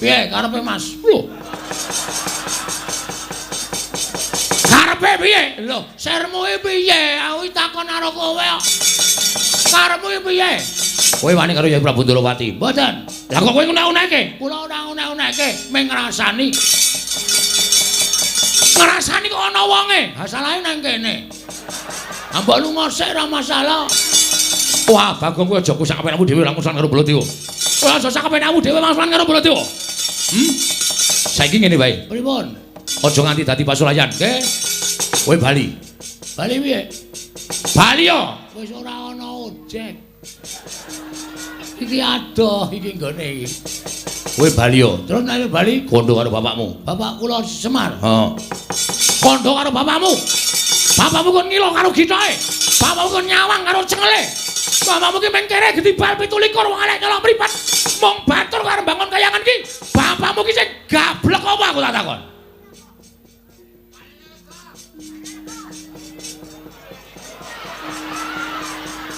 Piye karepe Mas? Lho. Karepe piye? Lho, sermu iki piye? Aku takon karo kowe kok. Karepmu iki piye? Kowe wani karo Yai Prabu Ndorowati? Mboten. Lah kok kowe ngunek-unekke? Kula ora ngunek-unekke, mung ngrasani. Ngrasani kok ana wonge. Ha salahe nang kene. Ha mbok lunga sik ora masalah. Wah, Bagong kowe aja kusak kepenakmu dhewe langsung karo Baladewa. Kowe aja sak kepenakmu dhewe langsung karo Baladewa. Saiki ngene wae. Pripun? Aja nganti dadi pasulayan, nggih. Kowe bali. Bali piye? Bali yo. Wis ora ana ojek. Iki adoh iki nggone iki. Kowe bali yo. Terus nek bali kondo karo bapakmu. Bapak kula Semar. Heeh. Kondo karo bapakmu. Bapakmu kon ngilo karo githoke. Bapakmu kon nyawang karo cengele. Bapakmu ki meng kere gedibal 27 wong elek nyolong mripat. Mung batur karo bangun kayangan ki. Bapakmu ki sing gablek apa aku tak takon.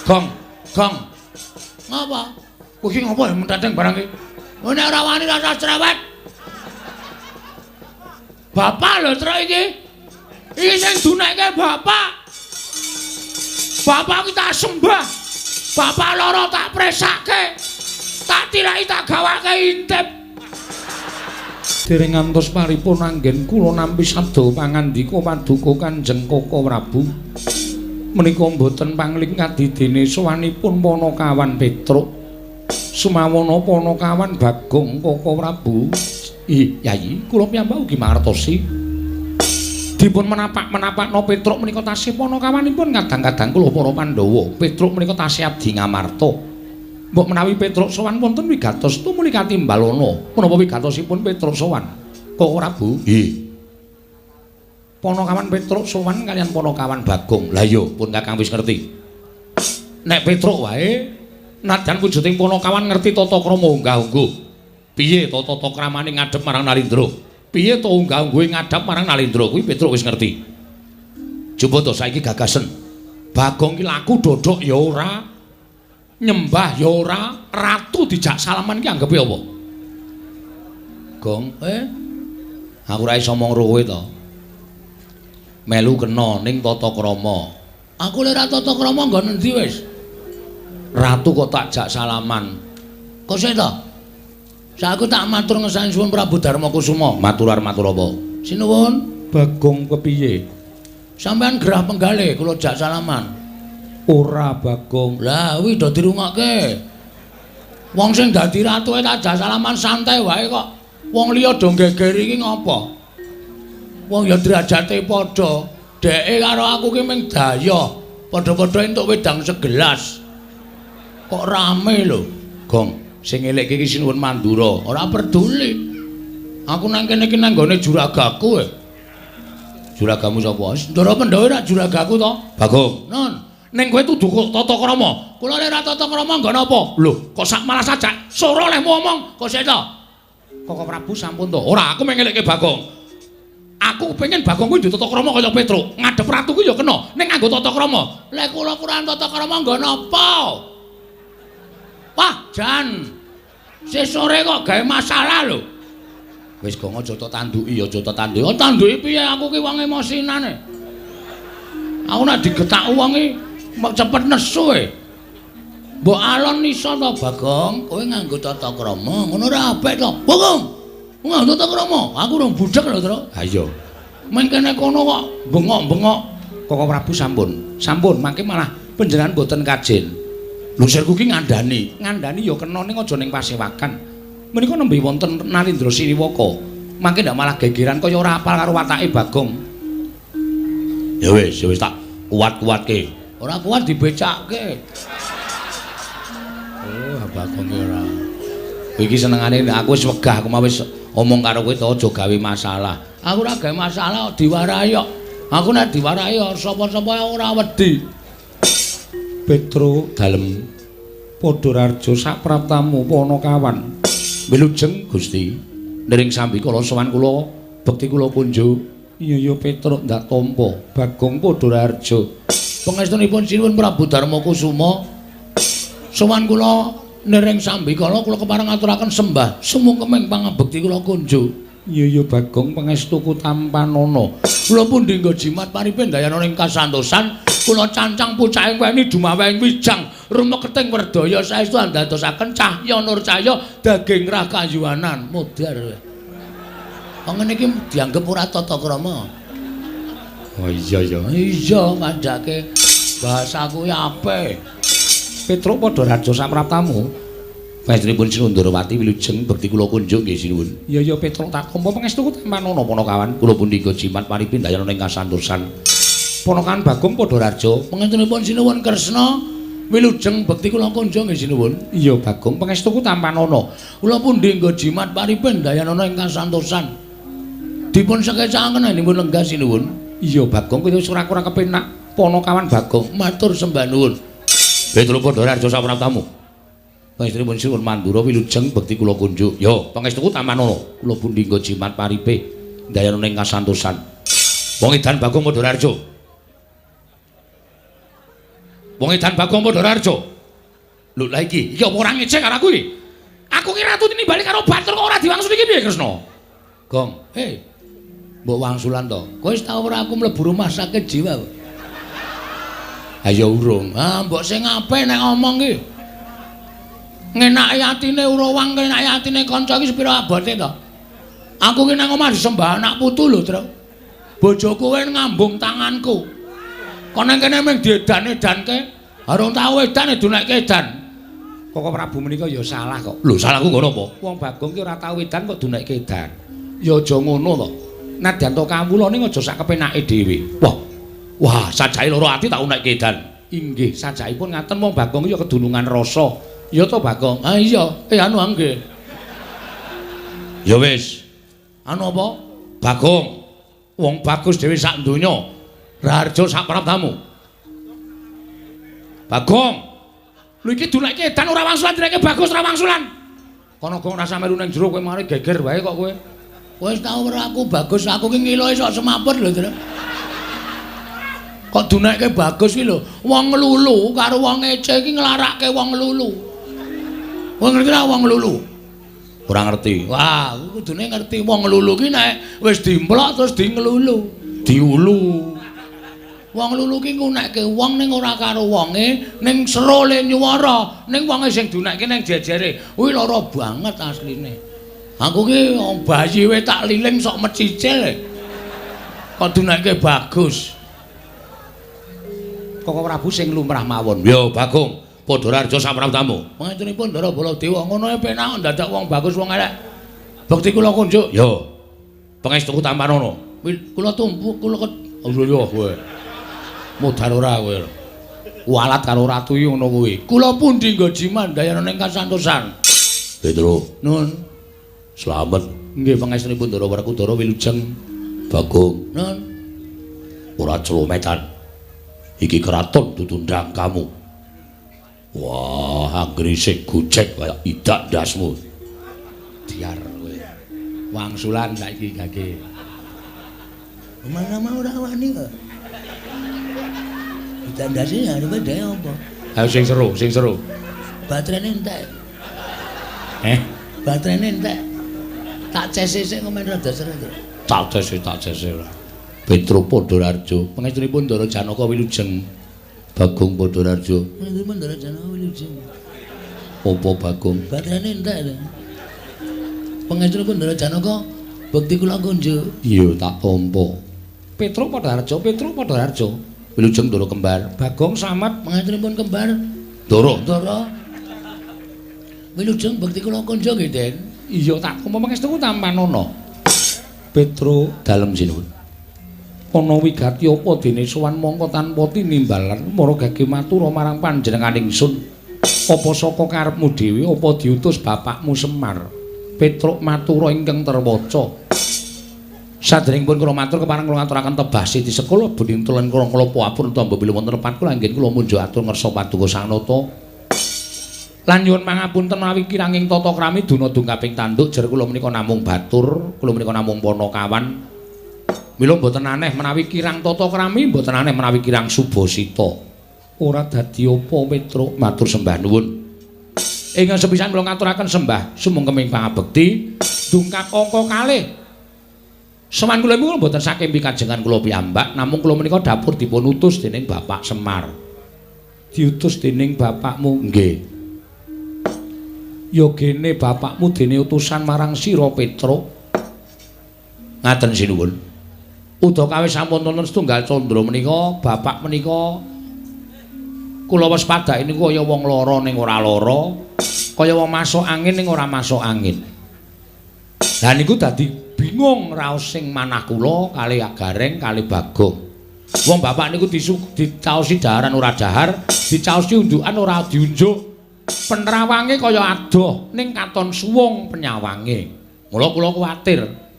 Gong, gong. Ngapa? Kowe iki ngapa menteteng barang iki? Oh nek ora wani rasa cerewet. Bapak lho truk iki. Iki sing dunekke bapak. Bapak ki tak sembah. Bapak lara tak presake. Tak tilaki tak gawake intip. Dereng ngantos paripurna anggen kula nampi sabda pangandika paduka Kanjeng Koko Prabu. Menika mboten pangling kadidene sowanipun Panakawan Petruk. Sumawana Panakawan Bagong Koko Prabu. Ih, Yayi, kula piyambak ugi mangertosi. Dipun menapak-menapakno Petruk menika tasih panakawanipun kadang-kadang kula para Pandhawa. Petruk menika tasih abdi Ngamarta. Mbok menawi Petruk sowan wonten wigatos tumuli katimbalana. Menapa wigatosipun Petruk sowan? Koko Prabu? Nggih. Panakawan Petruk sowan kaliyan Panakawan Bagong. Lah iya, pun Kakang wis ngerti. Nek Petruk wae nadyan wujuding Panakawan ngerti tata krama unggah-ungguh. Piye to tata kramane ngadhep marang Nalindra? Piye to unggah-ungguhe ngadhep marang Nalindra? Kuwi Petruk wis ngerti. Coba to saiki gagasen. Bagong ki laku dodok ya ora, nyembah ya ora, ratu dijak salaman ki anggepe apa? Gong, aku ora iso omong karo kowe to. Melu kena ning tata krama. Aku lek ora tata krama nggon endi wis? Ratu kok tak jak salaman. Kok sik to? Saku tak matur ngesani suwun Prabu Darma Kusuma. Matur arep matur apa? Sinuwun. Bagong kepiye? Sampeyan gerah penggale kula jak salaman. Ora Bagong. Lah kuwi do dirungokke. Wong sing dadi ratuke tak jak salaman santai wae kok. Wong liya do geger iki ngopo? Wong ya derajate padha. Dheke karo aku ki mung dayoh. Padha-padha entuk wedang segelas. Kok rame lho. Gong, sing elekke iki sinuwun Mandura. Ora peduli. Aku nang kene iki nang nggone juragaku e. Juragamu sapa? Ndara Pandhawa ora juragaku to? Bagong. Non. Ning kowe tuduh kok tata krama. Kula lek ora tata krama nggon apa? Lho, kok sak malah sajak sora lehmu omong. Kok sik to? Koko Prabu sampun to. Ora, aku mung ngelekke Bagong. Aku pengen Bagong kuwi tata krama kaya Petruk. Ngadhep ratu kuwi ya kena, ning nganggo tata krama. Lek kula kurang tata krama nggon apa? Wah, jan. Sesore kok gawe masalah lho. Wis gong aja tok tanduki, aja tok tanduki. Oh, tanduki piye aku ki wong emosinane. Aku nek digetak wong iki cepet nesu e. Mbok alon iso to, Bagong? Kowe nganggo tata krama, ngono ora apik to. Bagong. Nganggo tata krama. Aku urung budhek lho, Tru. Ha iya. Meng kene kono kok bengok-bengok. Koko Prabu sampun. Sampun, mangke malah panjenengan mboten kajen. Lho sirku ki ngandani, ngandani ya kena ning aja ning pasewakan. Menika nembe wonten Nalindra Siriwaka. Mangke ndak malah gegeran kaya ora apal karo watake Bagong. Ya wis, ya wis tak kuat-kuatke. Ora kuat dibecakke. Oh, Bagong ki ora. Iki senengane aku wis wegah, aku mau wis omong karo kowe to aja gawe masalah. Aku ora gawe masalah diwarahi kok. Aku nek diwarahi sapa-sapa ora wedi. Petro dalem Padhararja sapraptamu Panakawan. Wilujeng Gusti. Niring sambi kala sowan kula bekti kula kunjuk. Iya ya Petruk ndak tampa Bagong Padhararja. Pangestunipun sinuwun Prabu Darma Kusuma. Sowan kula Nering sambikala kula kepareng ngaturaken sembah sumungkeming pangabekti kula kunjuk. Iya ya Bagong pangestuku tampanana. Kula pundi nggo jimat paripe ndayana ing kasantosan, kula cancang pucaking weni dumaweng wijang rumeketing werdaya saestu andadosaken cahya nur cahya daging rakayuwanan modar. Wong ngene iki dianggep ora tata krama. Oh iya ya. Iya kandhake bahasa kuwi apik. Petruk padha raja sapraptamu. Pangestunipun Sinuwun Ndarawati wilujeng bekti kula kunjung nggih sinuwun. Iya ya Petruk tak tampa pangestuku tampanana Panakawan. Kula pundi nggo jimat paripe ndayana ing kasantosan. Panakawan Bagong padha raja. Pangestunipun Sinuwun Kresna wilujeng bekti kula kunjung nggih sinuwun. Iya Bagong pangestuku tampanana. Kula pundi nggo jimat paripe ndayana ing kasantosan. Dipun sekecakaken anggenipun lenggah sinuwun. Iya Bagong kowe wis ora kurang kepenak. Panakawan Bagong matur sembah nuwun. Petruk padha raja sapraptamu. Pangestunipun Sinuwun Mandura wilujeng bekti kula kunjuk. Yo, pangestuku tampanana. Kula pundi nggo jimat paripe ndayana ing kasantosan. Wong edan Bagong padha raja. Wong edan Bagong padha raja. Lho lha iki, iki apa ora ngecek karo aku iki? Aku ki ratu tinimbali karo batur kok ora diwangsuli iki piye Kresna? Gong, hei. Mbok wangsulan to. Kowe wis tau ora aku mlebu rumah sakit jiwa? Ayo urung. Ah, mbok sing apik nek ngomong ki. Ngenaki atine urawang, ngenaki atine kanca iki sepira abote to? Aku ki nang omah disembah anak putu lho, Truk. Bojoku kowe ngambung tanganku. Kon nang kene mung diedan-edanke, arung tau edan edunekke edan. Koko Prabu menika ya salah kok. Lho, salahku ngono apa? Wong Bagong ki ora tau edan kok dunekke edan. Ya aja ngono to. Nadyan to kawula ning aja sak kepenake dhewe. Wah. Wah, sajake loro ati tak unekke edan. Inggih, sajakipun ngaten wong Bagong ya kedunungan rasa. Ya to Bagong? Ah iya, anu nggih. Ya wis. Anu apa? Bagong. Wong bagus dhewe sak donya. Raharja sak praptamu. Bagong. Lho iki dunekke edan ora wangsulan direke bagus ora wangsulan. Kono gong rasa melu ning jero kowe mari geger wae kok kowe. Kowe wis tau ora aku bagus, aku ki ngiloe sok semaput lho, Truk. Kok dunekke bagus ki lho. Wong nglulu karo wong ngece iki nglarake wong nglulu. Wong ngerti ra wong nglulu? Ora ngerti. Wah, kudune ngerti wong nglulu ki nek wis dimplok terus di nglulu, diulu. Wong nglulu ki ngunekke wong ning ora karo wonge, ning serole nyuwara, ning wonge sing dunekke ning jejere. Kuwi lara banget asline. Aku ki bayi we tak liling sok mecicil. Kok dunekke bagus. Koko Prabu sing lumrah mawon. Yo Bagong, padha raja sapraptamu. Pangestunipun Ndara Baladewa ngono e penak ndadak wong bagus wong elek. Bekti kula kunjuk. Yo. Pangestuku tampanana. Kula tumpu kula yo kowe. Modar ora kowe. Walat karo ratu iki ngono kuwi. Kula pundi nggo jimat ndayana ing kasantosan. Petro. Nun. Slamet. Nggih pangestunipun Ndara Werkudara wilujeng. Bagong. Nun. Ora celometan. Iki keraton ditundang kamu. Wah, anggere sing gojek kaya idak ndasmu. Diar kowe. Wangsulan saiki gage. Mana mau ora wani kok. Idak ndase arep dhewe apa? Ayo sing seru, sing seru. Baterainé entek. Eh? Baterainé entek. Tak cese sik ngomen rada seru. Tak cese, tak cese ora. Petro Padhararja, pangestunipun Ndara Janaka wilujeng. Bagong Padhararja. Pangestunipun Ndara Janaka wilujeng. Apa Bagong? Baterainé entek to. Pangestunipun Ndara Janaka bekti kula kunjuk. Iya, tak tampa. Petro Padhararja, Petro Padhararja. Wilujeng Ndara kembar. Bagong Samat, pangestunipun kembar. Ndara. Ndara. Wilujeng bekti kula kunjuk nggih, Den. Iya, tak tampa pangestuku tampanana. Petro dalem sinuwun. Ana wigati apa dene sowan mongko tanpa tinimbalan mara gage matura marang panjenengan ingsun. Apa saka karepmu dhewe apa diutus bapakmu Semar? Petruk matura ingkang terwaca. Sadèrèngipun kula matur kepareng kula ngaturaken tebah siti sekula bening tulen kula klapa apun tamba bilih wonten lepat kula anggen kula munjuk atur ngersa paduka Sang Nata. Lan nyuwun pangapunten menawi kiranging tata krami dunodung kaping tanduk jer kula menika namung batur, kula menika namung panakawan. Mila mboten aneh menawi kirang tata krami, mboten aneh menawi kirang subasita. Ora dadi apa Petruk, matur sembah nuwun. Ingkang sepisan kula ngaturaken sembah sumengkeming pangabekti dungkap angka kalih. Sowan kula niku mboten saking pikajengan kula piyambak, namung kula menika dapur dipun utus dening Bapak Semar. Diutus dening bapakmu? Nggih. Ya gene bapakmu dene utusan marang sira Petruk. Ngaten sinuwun. Udakawis sampun wonten setunggal candra menika, bapak menika kula waspadake niku kaya wong lara ning ora lara, kaya wong masuk angin ning ora masuk angin. Lah niku dadi bingung raos sing manah kula kalih Gareng kalih Bagong. Wong bapak niku dicaosi daharan ora dahar, dicaosi unjukan ora diunjuk. Penerawange kaya adoh ning katon suwung penyawange. Mula kula kuwatir.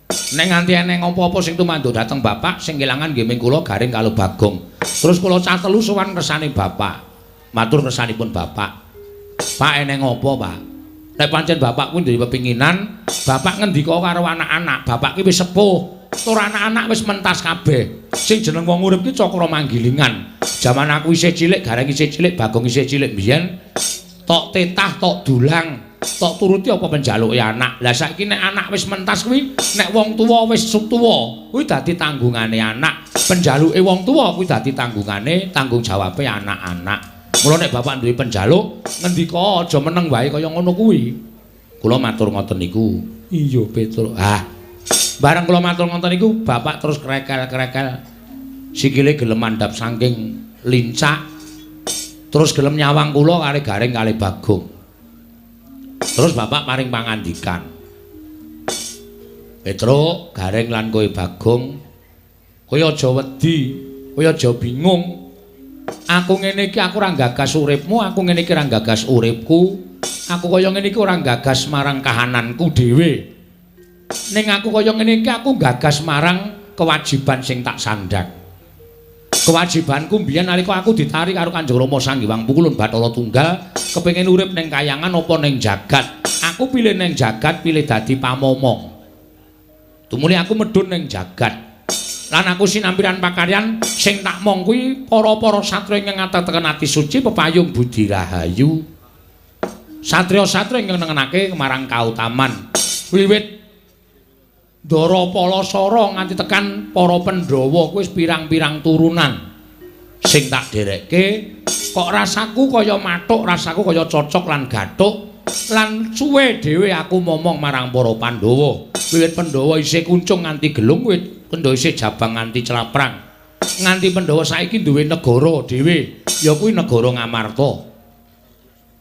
Nek nganti eneng apa-apa sing tumanduk dhateng bapak, sing kelangan nggih ming kula Gareng karo Bagong. Terus kula cah telu sowan kersane bapak. Matur kersanipun bapak. Pak eneng apa, Pak? Nek pancen bapak kuwi duwe pepinginan, bapak ngendika karo anak-anak, bapak ki wis sepuh, tur anak-anak wis mentas kabeh. Sing jeneng wong urip ki cakra manggilingan. Jaman aku isih cilik, Gareng isih cilik, Bagong isih cilik mbiyen, tok tetah, tok dulang, tok turuti apa penjaluke anak. Lah saiki nek anak wis mentas kuwi, nek wong tuwa wis tuwa, kuwi dadi tanggungane anak. Penjaluke wong tuwa kuwi dadi tanggungane, tanggung jawabe anak-anak. Mula nek bapak duwe penjaluk, ngendika aja meneng wae kaya ngono kuwi. Kula matur ngoten niku. Iya, Petruk. Ah. Bareng kula matur ngoten niku, bapak terus krekel-krekel. Sikile gelem mandhap saking lincak. Terus gelem nyawang kula kalih Gareng kalih Bagong. Terus bapak paring pangandikan. Petruk, Gareng lan kowe Bagong, kowe aja wedi, kowe aja bingung. Aku ngene iki aku ora gagas uripmu, aku ngene iki ora gagas uripku. Aku kaya ngene iki ora gagas marang kahananku dhewe. Ning aku kaya ngene iki aku gagas marang kewajiban sing tak sandhang. Kewajibanku mbiyen nalika aku ditarik karo Kanjeng Rama Sang Hyang Pukulun Bathara Tunggal, kepengin urip ning kayangan apa ning jagat. Aku pilih ning jagat, pilih dadi pamomong. Tumuli aku medhun ning jagat. Lan aku sinampiran pakaryan sing tak mong kuwi para-para satriya ingkang ngateteken ati suci pepayung budi rahayu. Satriya-satriya ingkang nengenake marang kautaman. Wiwit Ndara Palasara nganti tekan para Pandhawa kuwi wis pirang-pirang turunan. Sing tak derekke kok rasaku kaya mathuk, rasaku kaya cocok lan gathuk lan suwe dhewe aku momong marang para Pandhawa. Wiwit Pandhawa isih kuncung nganti gelung, wiwit Pandhawa isih jabang nganti claprang. Nganti Pandhawa saiki duwe negara dhewe, ya kuwi negara Ngamarta.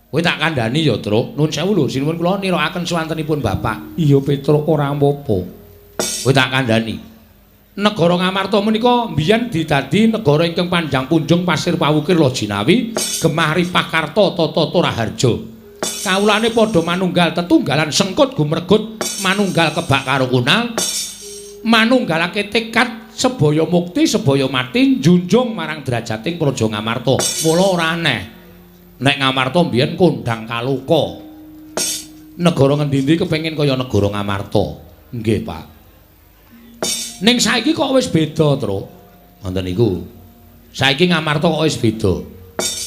Kowe tak kandhani ya, Truk. Nuwun sewu lho, sinuwun kula nirakaken swantenipun bapak. Iya, Petruk, ora apa-apa. Kowe tak kandhani. Negara Ngamarta menika mbiyen didadi negara ingkang panjang punjung pasir pawukir Lojinawi, gemah ripah karta tata raharja. Kawulane padha manunggal tetunggalan sengkut gumregut manunggal kebak karo kunal, manunggalake tekad sebaya mukti sebaya mati njunjung marang derajating Praja Ngamarta. Mula ora aneh nek Ngamarta mbiyen kondhang kaloka. Negara ngendi-endi kepengin kaya negara Ngamarta. Nggih, Pak. Ning saiki kok wis beda, Truk. Ngoten niku. Saiki Ngamarta kok wis beda.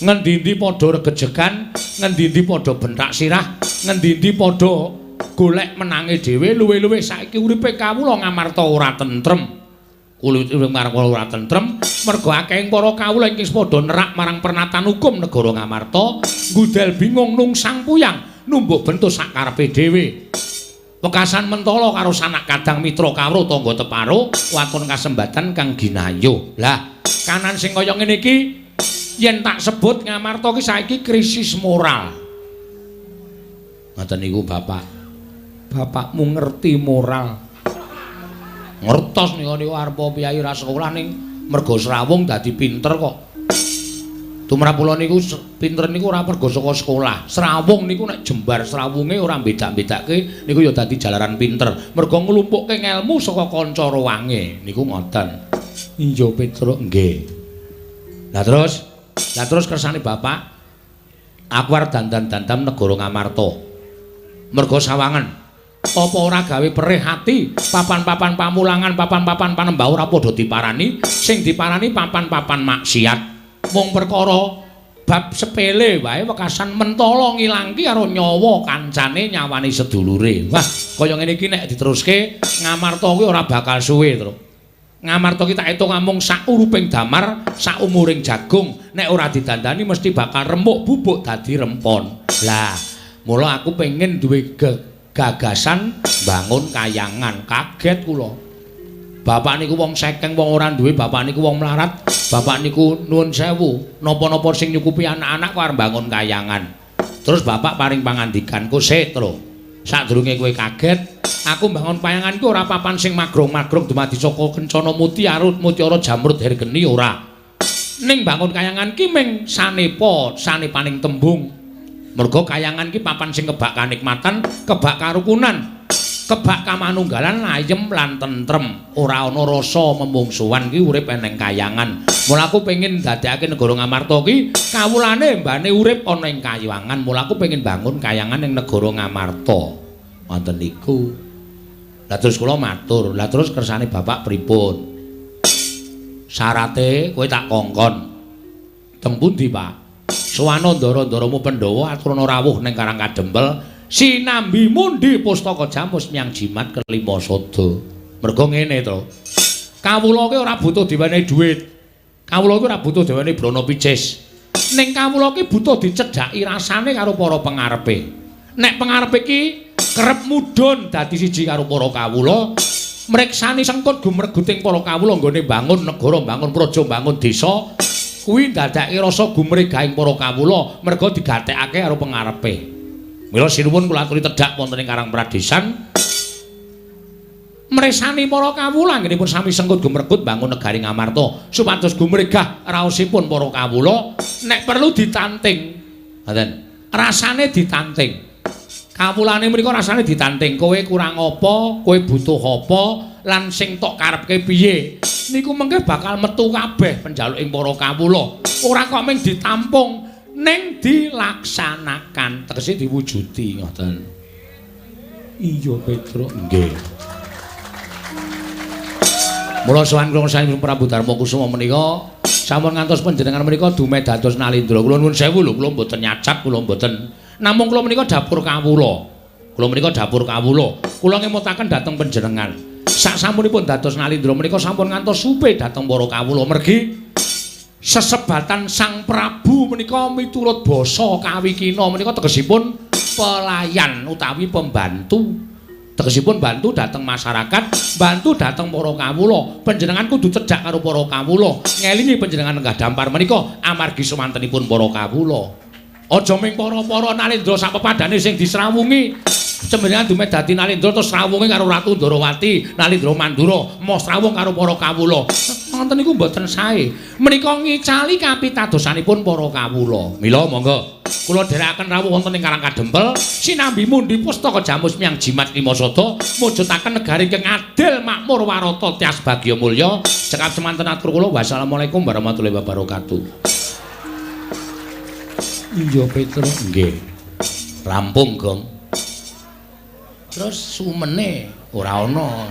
Ngendi-endi padha regejegan, ngendi-endi padha benthak sirah, ngendi-endi padha golek menange dhewe, luwih-luwih saiki uripe kawula Ngamarta ora tentrem. Kulit urip marang ora tentrem mergo akehing para kawula ingkang padha nerak marang pernatan hukum negara Ngamarta, ngudel bingung nungsang puyang, numbuk bentuk sakarepe dhewe. Wekasan mentala karo sanak kadang mitra kawruh tangga teparo waton kasembatan kang ginayuh. Lah, kanan sing kaya ngene iki yen tak sebut Ngamarta ki saiki krisis moral. Ngoten niku bapak. Bapakmu ngerti moral. Ngertos niku niku arep piyai ra sekolah ning mergo srawung dadi pinter kok. Tumrap kula niku pinter niku ora mergo saka sekolah. Srawung niku nek jembar srawunge ora beda-bedake niku ya dadi jalaran pinter. Mergo nglumpukke ngelmu saka kanca ruwange niku ngoten. Iya Petruk nggih. Lah terus kersane bapak aku arep dandan-dandan negara Ngamarta. Mergo sawangen apa ora gawe perih ati papan-papan pamulangan, papan-papan panembah ora padha diparani, sing diparani papan-papan maksiat. Mung perkara Bab sepele wae wekasan mentala ngilangke karo nyawa kancane nyawane sedulure. Wah, kaya ngene iki nek diteruske Ngamarta kuwi ora bakal suwe, Tru. Ngamarta ki tak etung amung sak uruping damar, sak umuring jagung, nek ora didandani mesti bakal remuk bubuk dadi rempon. Lah, mula aku pengen duwe gagasan bangun kayangan. Kaget kula. Bapak niku wong sekeng, wong ora duwe, bapak niku wong melarat, bapak niku nuwun sewu, napa-napa sing nyukupi anak-anak kok arep bangun kayangan. Terus bapak paring pangandikan, "Ku sik, Tru. Sadurunge kowe kaget, aku mbangun kayangan ku ora papan sing magrong-magrong dumadi saka kencana mutiara, mutiara jamrud hergeni ora. Ning bangun kayangan ki ming sanepa, sanepaning tembung. Mergo kayangan ki papan sing kebak kanikmatan, kebak karukunan, kebak kamanunggalan, layem lan tentrem. Ora ana rasa memungsuhan ki urip eneng kayangan. Mula aku pengin dadekake negara Ngamarta ki kawulane mbane urip ana ing kayangan. Mula aku pengin bangun kayangan ing negara Ngamarta." Wonten niku. Lah terus kula matur, "Lah terus kersane bapak pripun?" "Syarate kowe tak kongkon." "Teng pundi, Pak?" "Sowana ndara-ndaramu Pandhawa aturana rawuh ning Karang Kadempel sinambi mundi pustaka jamus miang jimat kelima sada." Mergo ngene to. Kawula ki ora butuh diwenehi dhuwit. Kawula ki ora butuh diwenehi brana picis. Ning kawula ki butuh dicedhaki rasane karo para pengarepe. Nek pengarepe ki kerep mudhun dadi siji karo para kawula, mriksani sengkut gumreguting para kawula nggone bangun negara, bangun praja, bangun desa, kuwi ndadekake rasa gumregahing para kawula merga digatekake karo pengarepe. Mila sinuwun kula aturi tedhak wonten ing Karang Pradesan mresani para kawula anggenipun sami sengkut gumregut bangun negari Ngamarta supados gumregah raosipun para kawula, nek perlu ditanting. Ngoten. Rasane ditanting. Kawulane menika rasane ditanting. Kowe kurang apa, kowe butuh apa, lan sing tok karepke piye. Niku mengke bakal metu kabeh penjaluking para kawula. Ora kok mung ditampung, ning dilaksanakan, tegese diwujudi ngoten. Iya, Petruk, nggih. Mula sowan kula saking Prabu Darma Kusuma menika sampun ngantos panjenengan menika dumeh dados Nalindra. Kula nuwun sewu lho, kula mboten nyacat, kula mboten. Namung kula menika dapur kawula. Kula menika dapur kawula. Kula ngemutaken dhateng panjenengan. Sak sampunipun dados Nalindra menika sampun ngantos supe dhateng para kawula mergi sesebatan Sang Prabu menika miturut basa kawikina menika tegesipun pelayan utawi pembantu. Tegesipun bantu dhateng masyarakat, bantu dhateng para kawula. Panjenengan kudu cedhak karo para kawula. Ngelingi panjenengan lenggah dampar menika amargi sumantenipun para kawula. Aja ming para-para Nalindra sak pepadane sing disrawungi. Panjenengan dumeh dadi Nalindra terus srawunge karo Ratu Ndorowati, Nalindra Mandura, moh srawung karo para kawula. Ngoten niku mboten sae. Menika ngicali kapitadosanipun para kawula. Mila monggo kula dherekaken rawuh wonten ing Karang Kadempel sinambi mundi pustaka jamus miang jimat lima sada mujudaken negari ingkang adil makmur warata tias bagya mulya. Cekap semanten atur kula, wassalamualaikum warahmatullahi wabarakatuh. Iya, Petruk, nggih. Rampung, Gong. Terus sumene ora ana.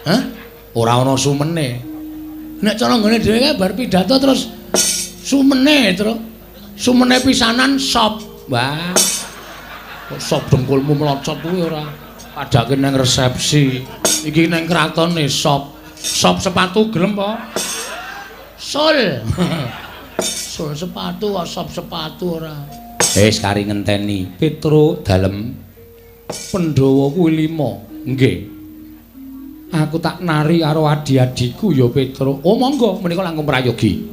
Hah? Ora ana sumene. Nek cara nggone dhewe kae bar pidato terus sumene, Truk. Sumene pisanan sop. Wah. Kok sop dengkulmu mlocot kuwi ora padake nang resepsi. Iki nang kratone sop. Sop sepatu gelem apa? Sul. Sul sepatu kok sop sepatu ora. Wis kari ngenteni Petruk dalem Pandhawa kuwi 5. Nggih. Aku tak nari karo adi-adiku ya, Petruk. Oh monggo, menika langkung prayogi.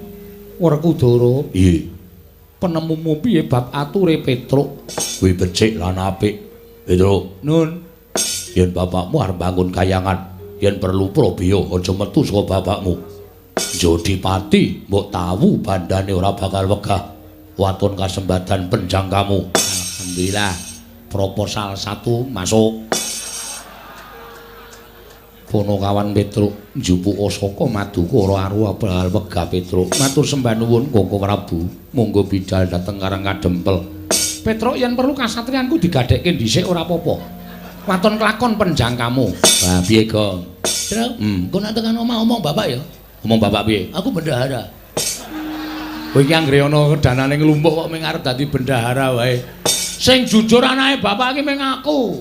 Werkudara. Nggih. Penemumu piye bab ature Petruk? Kuwi becik lan apik. Petruk, nun. Yen bapakmu arep bangun kayangan, yen perlu probaya aja metu saka bapakmu. Jodipati mbok tawu bandane ora bakal wegah. Waton kasembadan penjangkamu. Alhamdulillah. Proposal 1 masuk. Ponokawan Petruk njupuk saka maduka ora aru bakal wegah Petruk. Matur sembah nuwun Koko Prabu. Monggo bidal dhateng Karang Kadempel. Petruk yen perlu kasatriyanku digadhekke dhisik ora apa-apa. Waton kelakon penjangkamu. Lah piye, Gong? Truk, engko nek tekan omah omong bapak ya. Omong bapak piye? Aku bendahara. Kowe iki anggere ana danane nglumpuk kok mung arep dadi bendahara wae. Sing jujur anake bapak iki mung aku.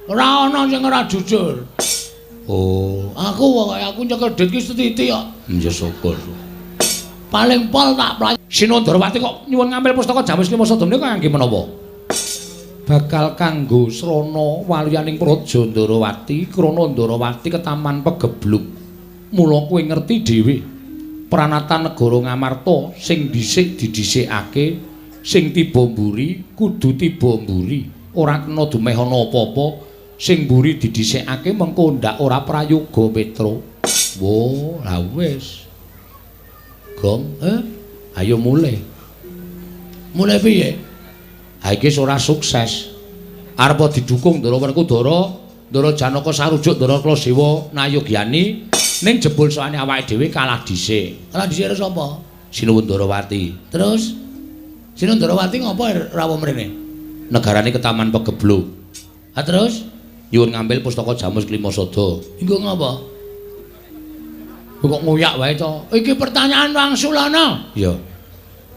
Ora ana sing ora jujur. Oh, aku pokoke aku nyekel duit ki setitik kok. Ya syukur. Paling pol tak playu. Sinuwun Ndorowati kok nyuwun ngambil pustaka Jamus Lima Sada menika kangge menapa? Bakal kanggo srana waluyaning Praja Ndorowati, krana Ndorowati ketaman pegebluk. Mula kowe ngerti dhewe pranatan negara Ngamarta sing dhisik didhisikake, sing tiba mburi kudu tiba mburi. Ora kena dumeh ana apa-apa, sing mburi didhisikake mengko ndak ora prayoga Petro. Wo, lah wis. Gong, ayo mulih. Mulih piye? Ha iki ora sukses. Arep didukung Ndara Werkudara, Ndara Janaka sarujuk Ndara Klasewa Nayogyani, ning jebul soane awake dhewe kalah dhisik. Kalah dhisik karo sapa? Sinuwun Ndorowati. Terus Sinuwun Ndorowati ngopo rawuh mrene? Negarane ketaman pegebluk. Ha terus nyuwun ngambil pustaka Jamus Klima Sada. Engko ngopo? Kok ngoyak wae to? Iki pertanyaan wangsulana. Iya.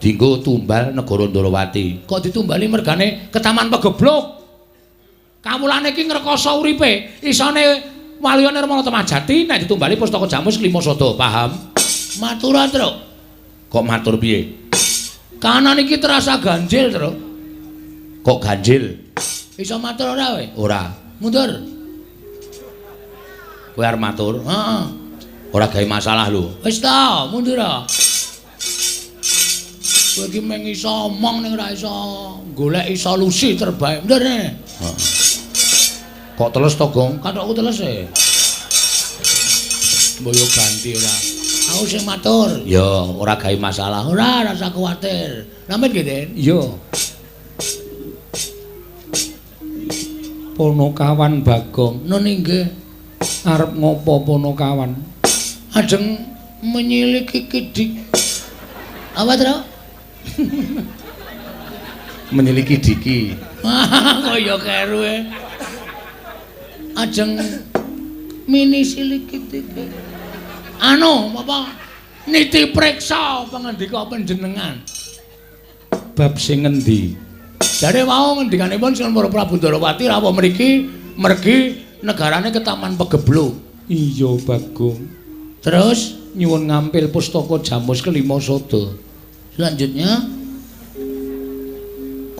Dinggo tumbal negara Ndorowati. Kok ditumbali mergane ketaman pegebluk? Kawulane iki ngrekoso uripe. Isone Waluya Nirmala Temajati nek ditumbali pustaka Jamus Klima Sada, paham? Matur, Truk. Kok matur piye? Kanan iki terasa ganjil, Truk. Kok ganjil? Iso matur ora kowe? Ora. Mundur. Kowe arep matur? Heeh. Ora gawe masalah lho. Wis ta, mundur. Kowe iki mung iso omong ning ora iso goleki solusi terbaik. Mundur ne. Heeh. Kok teles to, Gong? Kathokku teles e. Mbok yo ganti ora. Aku sing matur. Ya, ora gawe masalah. Ora, rasa kuwatir. Namit nggih, Den? Iya. Ponokawan Bagong. Nun inggih. Arep ngopo Ponokawan? Ajeng menyiliki kidik. Apa, Tru? Menyiliki diki. Kok ya keru e. Ajeng mini siliki diki. Anu, apa? Niti preksa pangandika panjenengan. Bab sing ngendi? Jare wau ngendikanipun Sinuwun Prabu Ndorowati rawuh mriki mergi negarane ketaman pegebluk. Iya, Bagong. Terus nyuwun ngampil pustaka Jamus Kelima Sada. Selanjutnya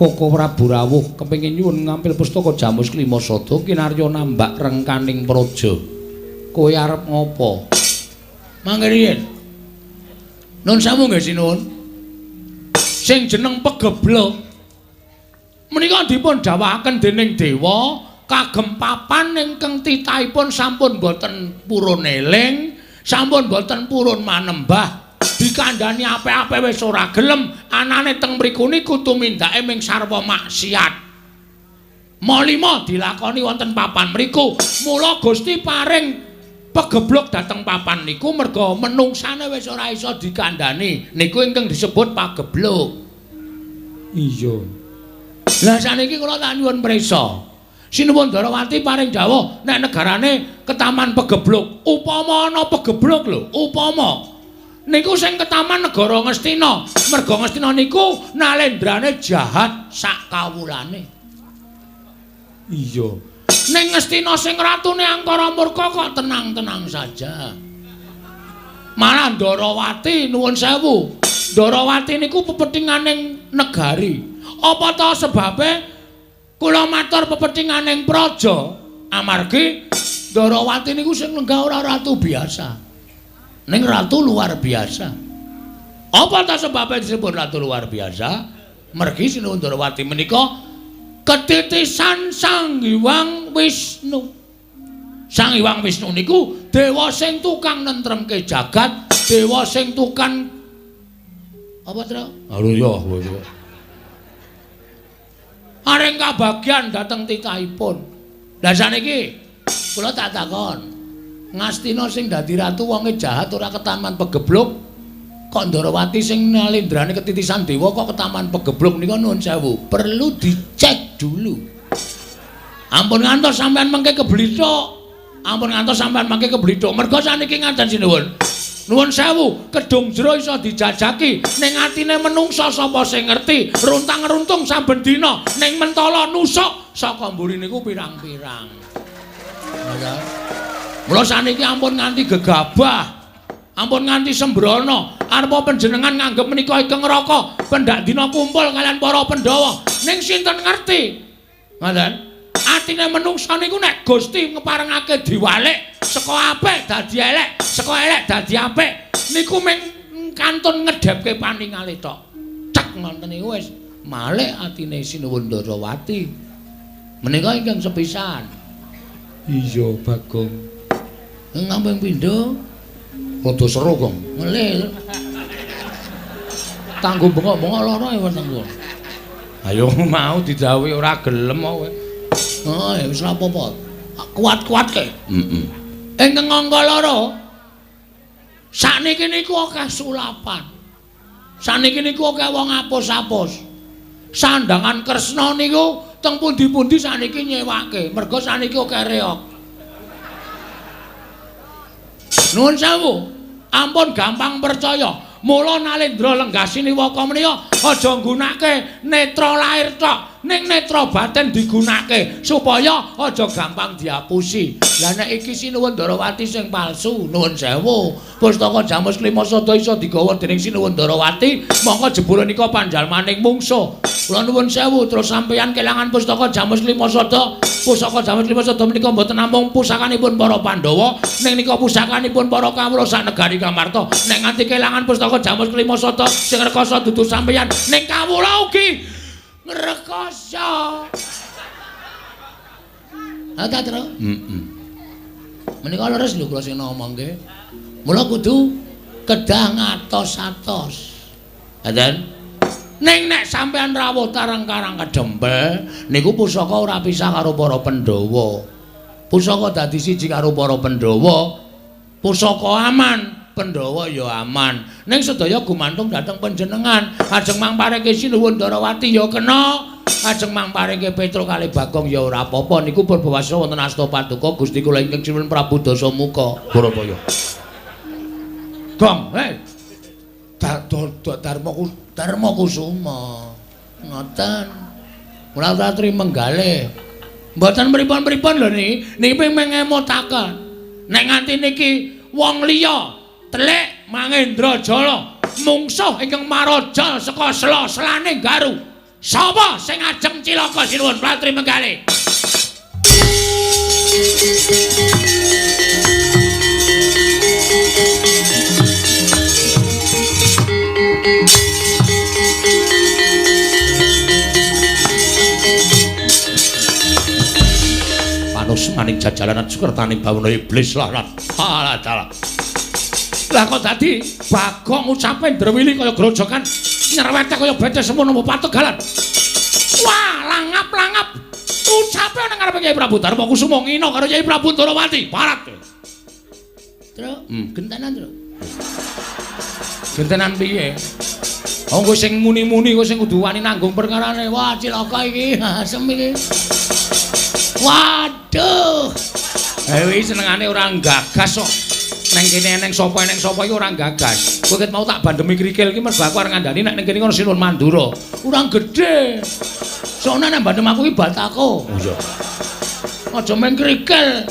Koko Prabu rawuh kepengin nyuwun ngampil pustaka Jamus Kelima Sada kinarya nambak rengkaning praja. Kowe arep ngopo? Mangke riyin. Nun sewu nggih sinuwun. Sing jeneng pegebluk menika dipun dawuhaken dening dewa kagem papan ingkang titahipun sampun boten purun eling, sampun boten purun manembah. Dikandhani apik-apik wis ora gelem, anane teng mriku niku tumindake ming sarwa maksiat. Malima dilakoni wonten papan mriku. Mula Gusti paring pegebluk dhateng papan niku merga menungsane wis ora iso dikandhani. Niku ingkang disebut pagebluk. Iya. Lah saniki kula tak nyuwun prisa. Sinuwun Ndorowati paring dawuh nek negarane ketaman pegebluk. Upama ana pegebluk lho, upama niku sing ketaman negara Ngastina. Merga Ngastina niku nalendrane jahat sak kawulane. Iya. Ning Ngastina sing ratune angkara murka kok tenang-tenang saja. Malah Ndorowati nuwun sewu. Ndorowati niku pepethinganing negari. Apa ta sebabe kula matur pepethinganing praja? Amargi Ndorowati niku sing lenggah ora ratu biasa. Ning ratu luar biasa. Apa ta sebabe disebut ratu luar biasa? Mergi Sinuwun Ndorowati menika ketitisan Sang Hyang Wisnu. Sang Hyang Wisnu niku dewa sing tukang nentremke jagat, dewa sing tukang apa, Tru? Halo ya, kowe. Areng kabagyan dhateng titahipun. Lah saniki kula tak takon. Ngastina sing dadi ratu wonge jahat ora ketaman pegebluk, kok Ndorowati sing nalendrane ketitisan dewa kok ketaman pegebluk nika nuwun sewu. Perlu dicek dulu. Ampun ngantos sampean mengke keblithuk. Ampun ngantos sampean mengke keblithuk. Merga saniki ngaten sinuwun. Nuwun sewu, kedung jero iso dijajaki ning atine menungsa sapa sing ngerti, runtang-runtung saben dina ning mentala nusuk saka mburi niku pirang-pirang. Mula saniki ampun nganti gegabah, ampun nganti sembrono. Arepa panjenengan nganggep menika ingkang neraka, pendak dina kumpul kalian para Pandhawa. Ning sinten ngerti? Ngoten. Atine menungsa niku nek Gusti ngeparengake diwalik saka apik dadi elek, saka elek dadi apik, niku mung kantun ngedhepke paningale tok. Cek ngoten niku wis malik atine Sinuwun Ndarawati. Menika ingkang sepisan. Iya, Bagong. Ngamping pindho rada seru, Gong. Ngelih. Tanggo bengok-bengok lara ya weteng kula. Ayo mau didhawuhi ora gelem kok kowe. Oh, ya wis ora apa-apa. Kuat-kuatke. Heeh. Ingkang angka loro. Sakniki niku akeh sulapan. Sakniki niku akeh wong apus-apus. Sandangan Kresna niku teng pundi-pundi sakniki nyewake, merga sakniki akeh reog. Nuwun sewu, ampun gampang percaya. Mula Nalendra Lenggasini Waka menika aja nggunakake netra lair tok, ning netra batin digunakake supaya aja gampang diapusi. Lah nek iki Sinuwun Ndarawati sing palsu, nuwun sewu. Pustaka Jamus Klima Sada iso digawa dening Sinuwun Ndarawati, mongko jebule nika panjalmaning mungsuh. Kula nuwun sewu, terus sampeyan kelangan pustaka Jamus Klima Sada. Pusaka Jamus Klima Sada menika mboten namung pusakanipun para Pandhawa, ning nika pusakanipun para kawula sak negari Kamarta. Nek nganti kelangan pustaka Jamus Klima Sada sing rekoso dudu sampeyan, ning kawula ugi ngrekoso. Ha ta, Tru? Heeh. Menika leres lho kula sing ngomongke. Mula kudu kedah ngatos-atos. Ngaten? Ning nek sampeyan rawuh tarang karang kedempel niku pusaka ora pisah karo para Pandhawa. Pusaka dadi siji karo para Pandhawa. Pusaka aman, Pandhawa ya aman. Ning sedaya gumantung dhateng panjenengan. Ajeng mangpareke Sinuwun Ndarawati ya kena, ajeng mangpareke Petruk kalih Bagong ya ora apa-apa. Niku purbawasa wonten asta paduka Gusti kula ingkang sinuwun Prabu Dasamuka. Bharataya. Gong, hei. Darma Kusuma. Ngoten. Mula ratri menggalih. Mboten pripun-pripun lho niki. Niki ping ngemutaken. Nek nganti niki wong liya telik Mangendra Jala mungsuh ingkang maraja saka sela-selane Garu. Sapa sing ajeng cilaka Sinuwun Ratri Menggalih? Panus maning jajalanan sukertane bawana iblis lah. Alah dalah. Lah kok dadi Bagong ucape ndrewili kaya grojokan nyerwete kaya bete semono pategalan. Wah, langap-langap ucape nang ngarepe Kyai Prabu Darma Kusuma ngina karo Kyai Prabu Ndarawati. Parat. Tru, gentenan, Tru. Gentenan piye? Wong kowe sing muni-muni kowe sing kudu wani nanggung perkarane. Wah, cilaka iki, asem iki. Waduh. Eh iki senengane ora gagas kok. Neng kene eneng sapa iki ora gagas. Kowe ket mau tak bandemi krikil iki mergo aku arep ngandani nek ning kene ono Sinuwun Mandura. Ora gedhe. Soalnya nek bandem aku iki batako. Oh iya. Aja main krikil.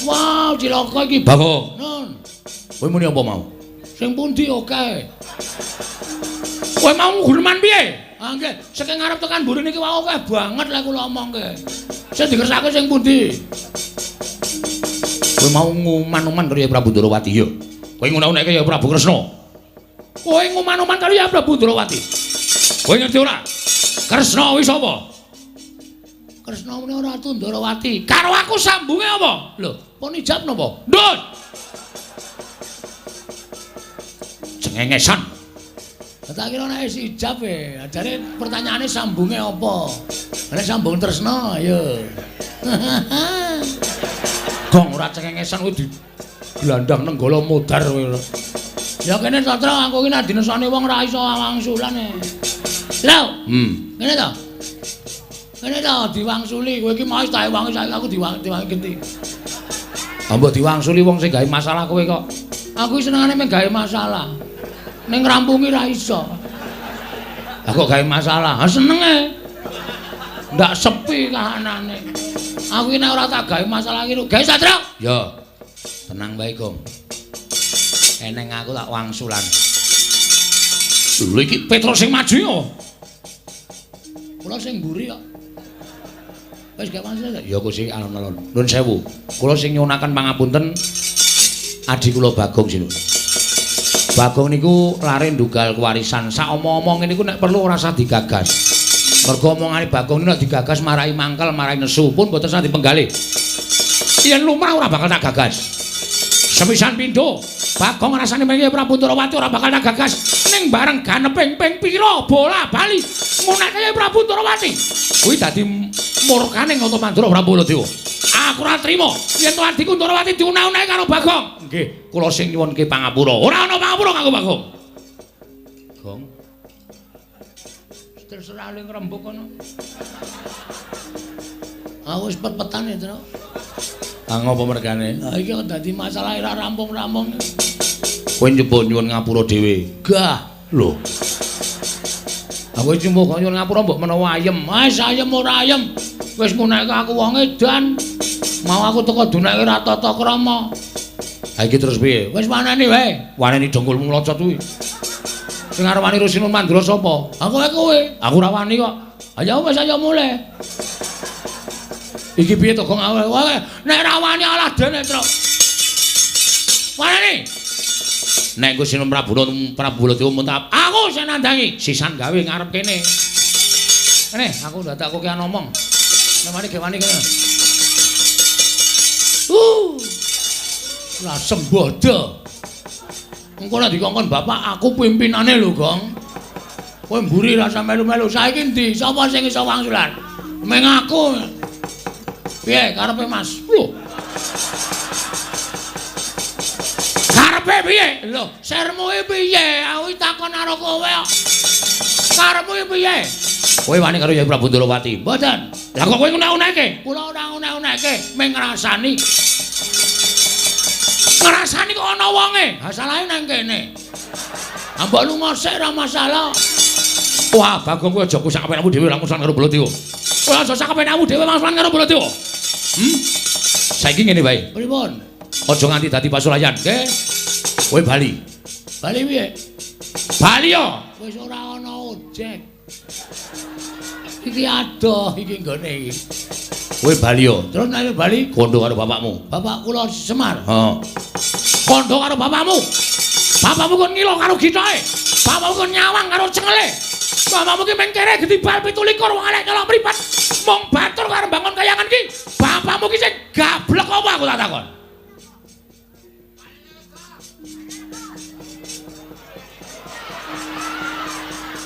Wah, cilaka iki. Bagong. Nun. Kowe muni apa mau? Sing pundi oke. Kowe mau guneman piye? Ah nggih, saking ngarep tekan mburi niki wau akeh banget lek kula omongke. Sing dikersake sing pundi? Kowe mau nguman-uman karo Kyai Prabu Ndarawati ya. Kowe ngunek-unekke Kyai Prabu Kresna. Kowe nguman-uman karo Kyai Prabu Ndarawati. Kowe ngerti ora? Kresna kuwi sapa? Kresna muni Ratu Ndarawati. Karo aku sambunge apa? Lho, pun ijab napa? Ndut. Cengengesan. Tak kira nek wis ijab e. Ajare pertanyaane sambunge apa? Nek sambung tresna ayo. Gong ora cengengesan kuwi di glandang nenggala modar kowe. Ya kene Satra aku iki nek dinesane wong ora iso wangsulan e. Lho. Ngene to. Ngene to diwangsuli kowe iki mau tak ewangi saiki aku diwangi genti. Ha mbok diwangsuli wong sing gawe masalah kowe kok. Aku senengane mung gawe masalah. Ning ngrampungi ra iso. Lah kok gawe masalah? Ha senenge. Ndak sepi kahanane. Aku iki nek ora tak gawe masalah iki gawe Satrio. Ya. Tenang wae, Gong. Eneng aku tak wangsulan. Lho iki Petro sing maju yo. Kula sing mburi kok. Wis gak masalah. Ya Gusti alon-alon. Nuwun sewu. Kula sing nyuwunaken pangapunten adi kula Bagong sinun. Bagong niku lare ndugal kewarisan. Sak omong-omong niku nek perlu ora usah digagas. Mergo omongane Bagong niku nek digagas marai mangkel, marai nesu pun mboten usah dipenggalih. Yen lumrah ora bakal tak gagas. Sepisan pindho, Bagong rasane mengke Prabu Ndorowati ora bakal tak gagas. Ning bareng ganeping ping pira bola bali ngunake Prabu Ndorowati. Kuwi dadi murkane Nata Mandura Prabu Baladewa. Aku ora trima yen to adhiku Ndorowati diunah-unahi karo Bagong. Nggih, kula sing nyuwunke pangapura. Ora ana pangapura kanggo Bagong. Gong. Terserah le ngrembug kono. Aku wis pet-petan ya, Tru. Ah ngopo mergane? Ha iki kok dadi masalah ora rampung-rampung. Kowe nyoba nyuwun ngapura dhewe. Gah, lho. Aku nyoba nyuwun ngapura mbok menawa ayem. Wis ayem ora ayem. Wis nguneke aku wong edan. Mau aku teko duneke ora tata krama. Ha iki terus piye? Wis waneni wae. Waneni dongkulmu mlocot kuwi. Sing arep wani Rusinun Mandura sapa? Aku wae kowe. Aku ora wani kok. Ayo wis ayo mulih. Iki piye to Gong? Wae nek ora wani alah dene, Truk. Waneni. Nek Gusti Prabu Prabu Baladewa muntah, aku sing nandangi. Sisan gawe ngarep kene. Kene, aku dadak kokean omong. Nek wani ge wani kene. Lah sembodo. Engko nek dikongkon bapak aku pimpinane lho, Gong. Kowe mburi rasa melu-melu. Saiki endi? Sapa sing iso wangsulan? Meng aku. Piye karepe Mas? Lho. Karepe piye? Lho, sermu iki piye? Aku takon karo kowe kok. Karepmu iki piye? Kowe wani karo Yai Prabu Ndorowati? Mboten. Lah kok kowe ngunek-uneke? Kula ora ngunek-uneke, mung ngrasani. Ngrasani kok ana wonge. Ha salahe nang kene. Ha mbok lunga sik ora masalah. Wah, Bagong kowe aja sak kepenakmu dhewe langsung karo Baladewa. Kowe aja sak kepenakmu dhewe langsung karo Baladewa. Saiki ngene wae. Pripun? Aja nganti dadi pasulayan, nggih. Kowe bali. Bali piye? Bali yo. Wis ora ana ojek. Iki adoh iki nggone iki. Kowe bali yo. Terus nek bali kondo karo bapakmu. Bapak kula Semar. Heeh. Kondo karo bapakmu. Bapakmu kon ngilo karo githae. Bapakmu kon nyawang karo cengele. Bapakmu ki meng kere gedibal 27 wong elek nyolong mripat. Mung batur karo bangun kayangan ki. Bapakmu ki sing gablek apa aku tak takon.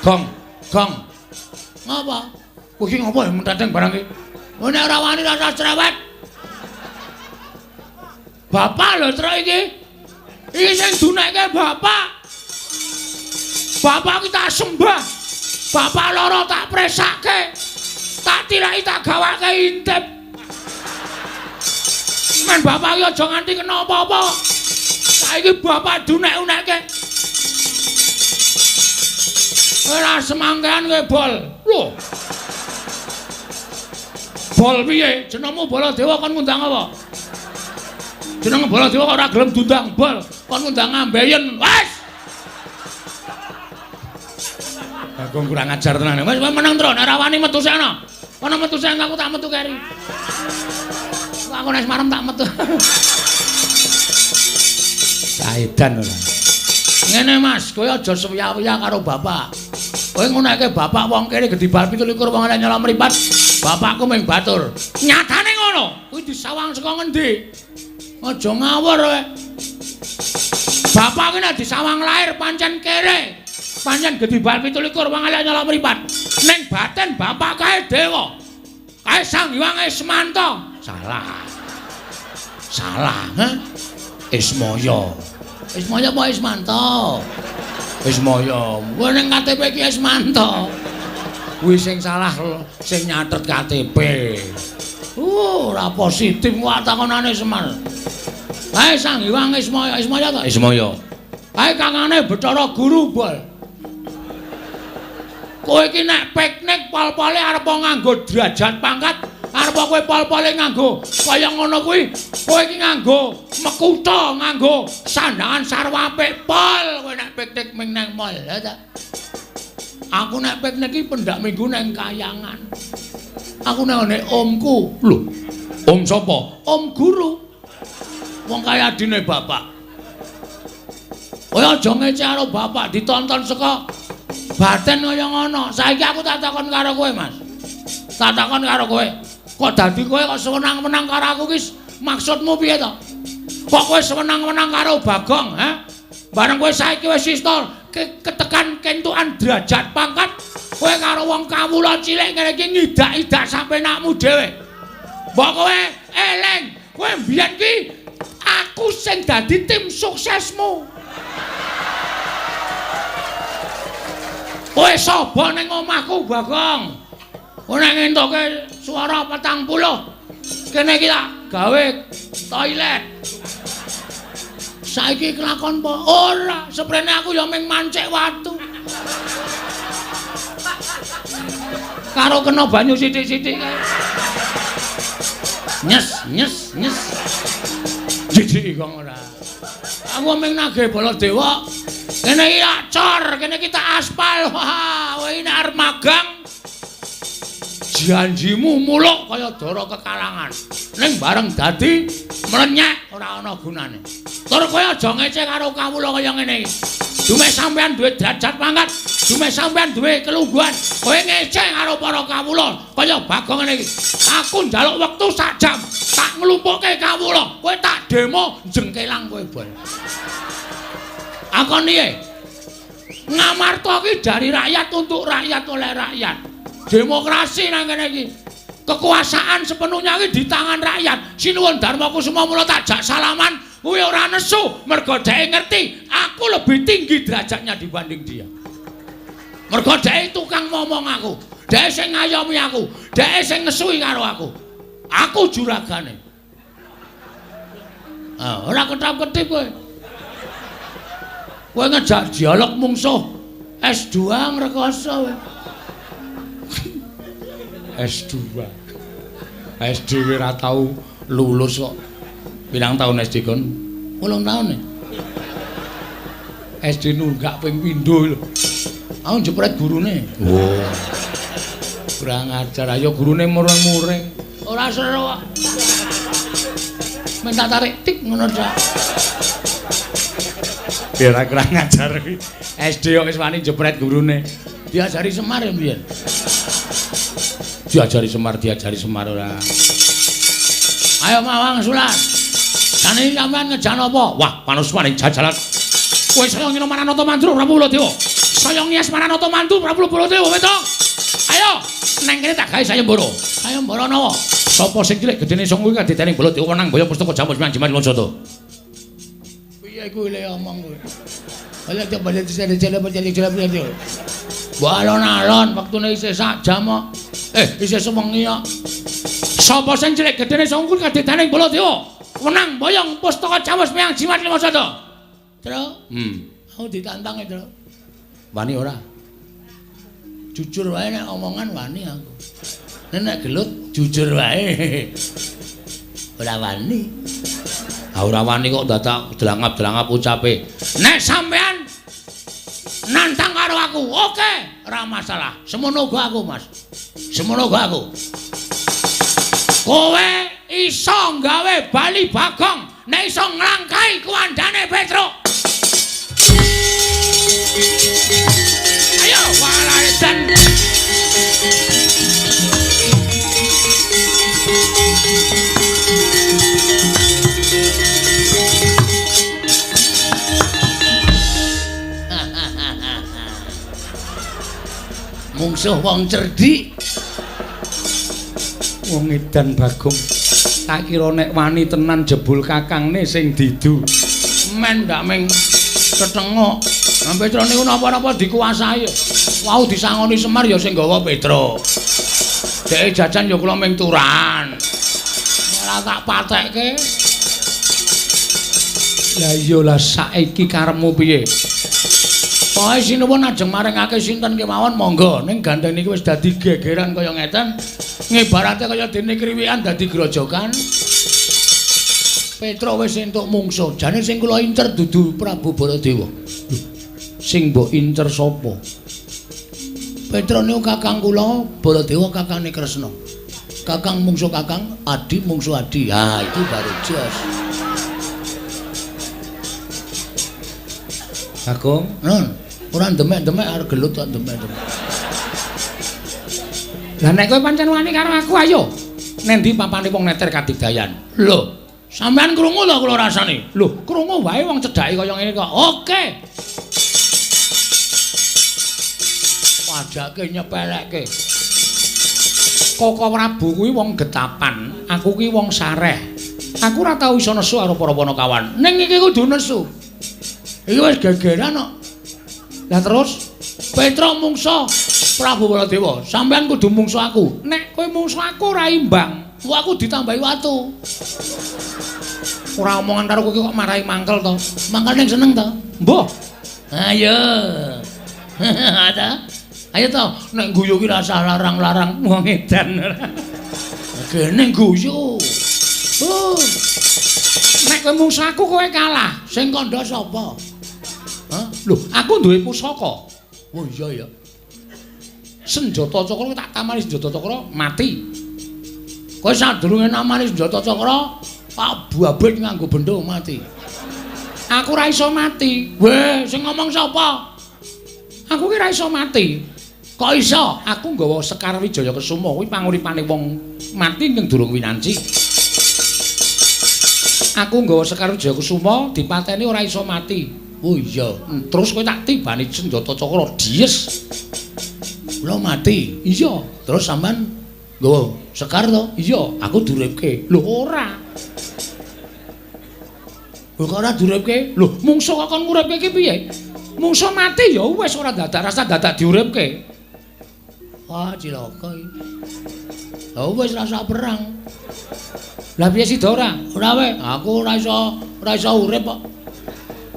Gong, gong. Ngapa? Kowe iki ngopo menteteng barang iki? Oh nek ora wani rasa cerewet. Bapak lho truk iki. Iki sing dunekke bapak. Bapak ki tak sembah. Bapak loro tak presake. Tak tilaki tak gawake intip. Men bapak iki aja nganti kena apa-apa. Saiki bapak dunek-unekke. Ora semangkean kowe bol. Lho. Bol piye? Jenengmu Baladewa kon ngundang apa? Jeneng Baladewa kok ora gelem diundang bol, kon ngundang ambeien. Wes. Bagong kurang ajar tenan. Wes meneng tro, nek ora wani metu sik ana. Ana metu sik aku tak metu keri. Aku nek marem tak metu. Saedan ora. Ngene Mas, kowe aja sewiya-wiya karo bapak. Kowe nguneke bapak wong kene gedibal 27 wong elek nyolong mripat. Bapakku mung batur. Nyatane ngono. Kuwi disawang saka ngendi? Aja ngawur kowe. Bapak ki nek disawang lahir pancen kere. Pancen gedibal 27 wong elek nyolong mripat. Ning batin bapak kae dewa. Kae Sang Hyang Ismanto. Salah. Salah, ha? Ismaya. Ismaya apa Ismanto? Ismaya. Kowe ning KTP iki Ismanto. Kuwi sing salah sing nyatet KTP. Ora positif wae takonane Semar. Kae Sang Hyang Ismaya, Ismaya ta? Ismaya. Kae kangane Bathara Guru, Bol. Kowe iki nek piknik pol-pole arep nganggo derajat pangkat, arep kowe pol-pole nganggo kaya ngono kuwi, kowe iki nganggo mekutha, nganggo sandangan sarwa apik pol kowe nek piknik ming nang mall, ya ta? Aku nek piknik iki pendak minggu nang kayangan. Aku nang ngene omku. Lho, om sapa? Om guru. Wong kaya adine bapak. Kowe aja ngece karo bapak ditonton saka baten kaya ngono. Saiki aku tak takon karo kowe, Mas. Tak takon karo kowe. Kok dadi kowe kok sewenang-wenang karo aku ki maksudmu piye to? Kok kowe sewenang-wenang karo Bagong, ha? Bareng kowe saiki wis iso ketekan kentukan derajat pangkat, kowe karo wong kawula cilik ngene iki ngidak-idak sampenakmu dhewe. Mbok kowe eling, kowe mbiyen ki aku sing dadi tim suksesmu. Kowe sapa ning omahku, Bagong? Kowe nek ngentuke swara 40, kene iki tak gawe toilet. Saiki kelakon apa? Ora, seprene aku ya ming mancik watu. Karo kena banyu sithik-sithik kae. Nyes, nyes, nyes. Jijik kok ora. Aku ming nagih Baladewa. Kene iki tak cor, kene iki tak aspal. Wah, kowe nek arep magang janjimu muluk kaya dara kekalangan. Ning bareng dadi mlenyek ora ana gunane. Tur kowe aja ngece karo kawula kaya ngene iki. Dumeh sampean duwe derajat pangkat, dumeh sampean duwe kelungguhan, kowe ngece karo para kawula kaya Bagong ngene iki. Aku njaluk wektu sak jam, tak nglumpukke kawula, kowe tak demo jengkelang kowe, Bol. Akon piye? Ngamarta ki dari rakyat untuk rakyat oleh rakyat. Demokrasi nang kene iki. Kekuasaan sepenuhnya iki di tangan rakyat. Sinuwun Darma Kusuma mula tak jak salaman, kuwi ora nesu mergo dheke ngerti aku lebih tinggi derajatnya dibanding dia. Mergo dheke tukang ngomong aku, dheke sing ngayomi aku, dheke sing ngesui karo aku. Aku juragane. Ah, ora ketap-ketip kowe. Kowe ngejak dialog mungsuh S2 ngrekoso kowe. S2. SD ora tau lulus kok. Pirang taun SD kon? 8 taun e. SD nunggak ping pindho lho. Aku jepret gurune. Oh. Kurang ajar, ayo gurune mureng-mureng. Ora seru kok. Minta tarik tik ngono tok. Ora kurang ajar kuwi. SD kok wis wani jepret gurune. Diajari Semar ya mbiyen. Diajari Semar, diajari Semar ora. Ayo Mawang Sulan. Jane sampean ngejan apa? Wah, panuswaning jajalan. Kowe saya ngino Maranata Mandru Prabu Baladewa. Saya ngias Maranata Mandru Prabu Baladewa, wetok. Ayo, neng kene tak gawe sayembara. Sayembara nawa? Sapa sing cilik gedene sanga kuwi kadidene Baladewa menang boyo pustaka jamus miang jimat Lojata. Piye kuwi le omong kowe? Ala coba dicele. Mbok alon-alon wektune isih sak jam kok. Isih sewengi kok. Sapa sing cilik gedene sanga kuwi kadidene Baladewa menang boyong pustaka jamus miang jimat Lojata. Tru, aku ditantang e, Tru. Wani ora? Jujur wae nek omongan wani aku. Nek gelut jujur wae. Ora wani. Ah ora wani kok dadak delangap-delangap ucape. Nek sampean nantang karo aku, oke, ora masalah. Semono uga aku, Mas. Semono uga aku. Kowe iso gawe bali Bagong nek iso nglangkai kuwandane Petruk. Ayo walaidan. Mungsuh wong cerdik. Wong edan Bagong. Tak kira nek wani tenan jebul kakangne sing didu. Men ndak ming tetengok. Nah, Petro niku napa-napa dikuasai. Wau disangoni Semar ya sing gawa Petro. Dheke jajan ya kula ming turan. Ora tak patekke. Lah iya lah saiki karepmu piye? Pokoke sinuwun ajeng maringake sinten kemawon monggo. Ning gandeng niki wis dadi gegeran kaya ngeten. Ngibarate kaya dene kriwikan dadi grojogan. Petruk wis entuk mungsuh. Jane sing kula incer dudu Prabu Baladewa. Sing mbok incer sapa? Petruk niku kakang kula, Baladewa kakangne Kresna. Kakang mungsuh kakang, adi mungsuh adi. Ha, itu baru jos. Bagong, nun, ora demek-demek arep gelut kok demek-demek. Lah nek kowe pancen wani karo aku ayo. Nendi papane wong neter kadigdayan? Lho, sampean krungu to kula rasane? Lho, krungu wae wong cedhake kaya ngene kok. Oke. Wajake nyepelekke. Koko Prabu kuwi wong getapan, aku kuwi wong sareh. Aku ora tau iso nesu karo para panakawan. Ning iki kudu nesu. Iki wis gegeran kok. Lah terus Petruk mungsuh Prabu Baladewa, sampean kudu mungsuh aku. Nek kowe mungsuh aku ora imbang, wah aku ditambahi watu. Ora omongan karo kowe kok marahi mangkel to. Mangkel ning seneng to? Mbah. Ayo. Ada. Ayo to, nek guyu ki rasah larang-larang wong edan. Kene guyu. Oh. Nek kowe mungsuh aku kowe kalah. Sing kandha sapa? Hah? Lho, aku duwe pusaka. Oh iya ya. Senjata cakra tak tamani senjata cakra mati. Kowe sadurunge namani senjata cakra, Pak Babit nganggo bendho mati. Aku ora iso mati. Weh, sing ngomong sapa? Aku ki ora iso mati. Kok iso? Aku nggawa Sekar Wijaya Kesuma kuwi panguripane wong mati ning durung winanci. Aku nggawa Sekar Wijaya Kesuma dipateni ora iso mati. Oh iya, terus kowe tak tibani senjata cakra dies. Kula mati. Iya, terus sampean nggawa sekar to? Iya, aku duripke. Lho ora. Lho kok ora duripke? Lho, mungsuh kok kon nguripke iki piye? Mungsuh mati ya wis ora dadak rasa dadak diuripke. Wah, cilaka iki. Lah wis rasa perang. Lah piye sida ora? Ora wae, aku ora iso urip kok.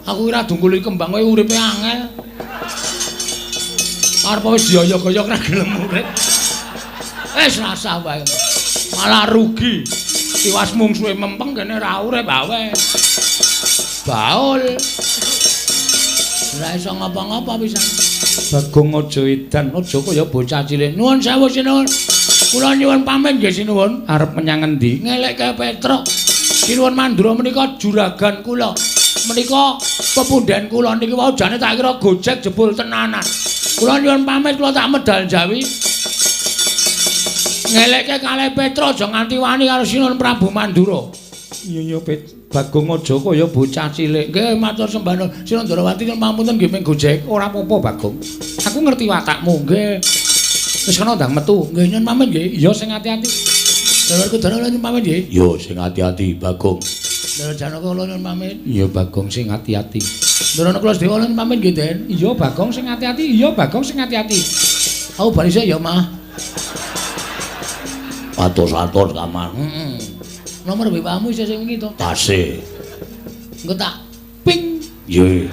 Aku ora dungkuli kembang kowe uripe angel. Arep wis dioyok-oyok ora gelem urip. Wis rasah wae. Malah rugi. Tiwas mungsuhe mempeng kene ora urip awe. Baul. Ora iso ngapa-ngapa pisan. Bagong aja edan, aja kaya bocah cilik. Nuwun sewu sinuwun. Kula nyuwun pamit nggih sinuwun. Arep menyang endi? Ngelekke Petruk. Sinuwun Mandura menika juragan kula. Menika pepundhen kula niki wau jane tak kira gojek jebul tenanan. Kula nyuwun pamit kula tak medal Jawi. Ngelekke kalih Petruk aja nganti wani karo Sinuwun Prabu Mandura. Iya iya Bagong aja kaya bocah cilik. Nggih matur sembah nuwun. Sinuwun Ndrawati nyuwun pamunten nggih ping gojek. Ora apa-apa Bagong. Aku ngerti watakmu nggih. Wis kana ndang metu. Nggih nyuwun pamit nggih. Iya sing ati-ati. Dulurku dara nyuwun pamit nggih. Iya sing ati-ati Bagong. Ndara Janaka kula nyuwun pamit. Iya Bagong sing ati-ati. Ndara Nakula Sedewa nyuwun pamit nggih, Den. Iya Bagong sing ati-ati. Iya Bagong sing ati-ati. Aku bali sik ya, Mah. Atos-atos kamar. Heeh. Nomor WA-mu isih sing wingi to? Tasih. Engko tak ping. Nggih.